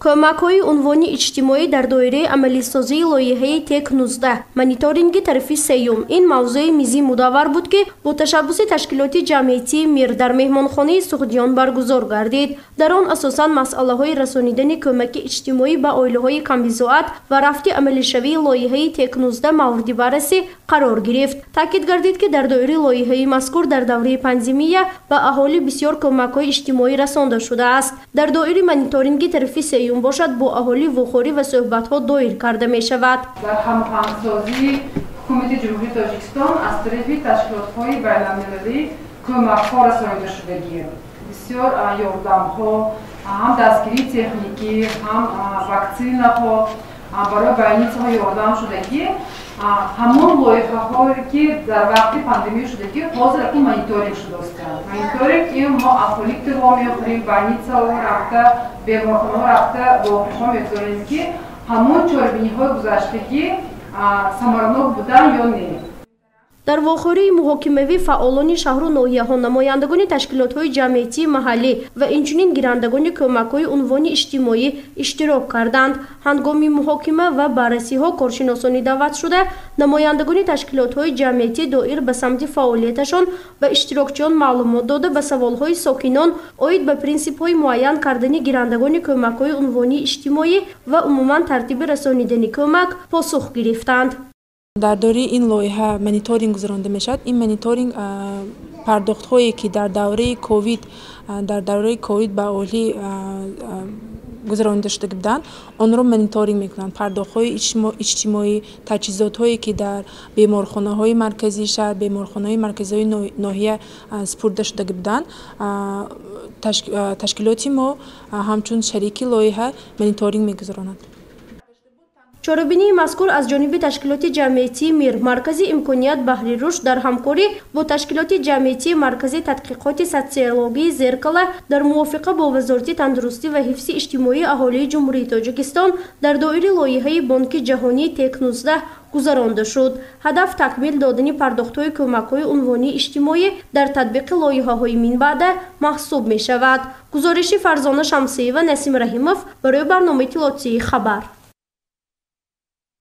Кӯмакҳои унвони иҷтимоӣ дар доираи амалисозии лоиҳаи ТЕК-19 мониторинги тарафи сеюм. Ин мавзӯи мизи мудаввар буд, ки бо ташаббуси ташкилоти ҷамъиятии «Мир» дар меҳмонхонаи Суғдиён баргузор гардид. Дар он асосан масъалаҳои расонидани кӯмаки иҷтимоӣ ба оилаҳои камбизоат ва рафти амалишавии лоиҳаи ТЕК-19 мавриди баррасӣ қарор гирифт. Таъкид гардид, ки дар доираи лоиҳаи мазкур дар давраи пандемия ба аҳолӣ бисёр кӯмакҳои иҷтимоӣ расонда шудааст. Дар доираи мониторинги тарафи сеюм бошад, бо аҳолӣ вохӯрӣ ва суҳбатҳо доир карда мешавад. Дар ҳамоҳангсозии Ҳукумати Ҷумҳурии Тоҷикистон аз тарафи ташкилотҳои байналмилалӣ кӯмакҳо расонида шудагӣ, бисёр ёрдамҳо, ҳам дастгирии техникӣ, ҳам ваксинаҳо барои больницаҳо ёрдам шудагӣ. Ҳамон лоиҳаҳое, ки дар вақти пандемия шудагӣ, ҳозир акун мониторинг шудастанд. Мониторинг ин мо аҳолӣ во мехӯрем, больницаҳо рафта, беморхонаҳо рафта вохӯриҳо мегузорем, ки ҳамон чорабиниҳои гузаштагӣ самаранок буданд ё не. Дар вохӯрии муҳокимавӣ фаъолони шаҳру ноҳияҳо, намояндагони ташкилотҳои ҷамъиятии маҳаллӣ ва инчунин гирандагони кӯмакҳои унвони иҷтимоӣ иштирок карданд. Ҳангоми муҳокима ва баррасиҳо коршиносони даъватшуда, намояндагони ташкилотҳои ҷамъиятӣ доир ба самти фаъолияташон ба иштирокчиён маълумот дода, ба саволҳои сокинон оид ба принсипҳои муайян кардани гирандагони кӯмакҳои унвонии иҷтимоӣ ва умуман тартиби расонидани кӯмак посух гирифтанд. Дар доираи ин лоиҳа мониторинг гузаронда мешавад. Ин мониторинг пардохтҳое, ки дар давраи ковид ба аҳолӣ гузаронида шуда буданд, онро мониторинг мекунанд. Пардохтҳои иҷтимоӣ, таҷҳизотҳое, ки дар беморхонаҳои марказии шаҳр, беморхонаҳои марказиҳои ноҳия супурда шуда буданд, ташкилоти мо ҳамчун шарики лоиҳа мониторинг мегузаронад. Чорабинии мазкур аз ҷониби ташкилоти ҷамъиятии «Мир», Маркази имконият баҳри рушд дар ҳамкорӣ бо ташкилоти ҷамъиятии Маркази тадқиқоти социологии «Зеркало» дар мувофиқа бо Вазорати тандурустӣ ва ҳифзи иҷтимоии аҳолии Ҷумҳурии Тоҷикистон дар доираи лоиҳаи Бонки ҷаҳонии ТЕК-19 гузаронда шуд. Ҳадаф такмил додани пардохтҳои кӯмакҳои унвонии иҷтимоӣ дар татбиқи лоиҳаҳои минбаъда маҳсуб мешавад. Гузориши Фарзона Шамсиева, Насим Раҳимов барои барномаи иттилоотии «Хабар».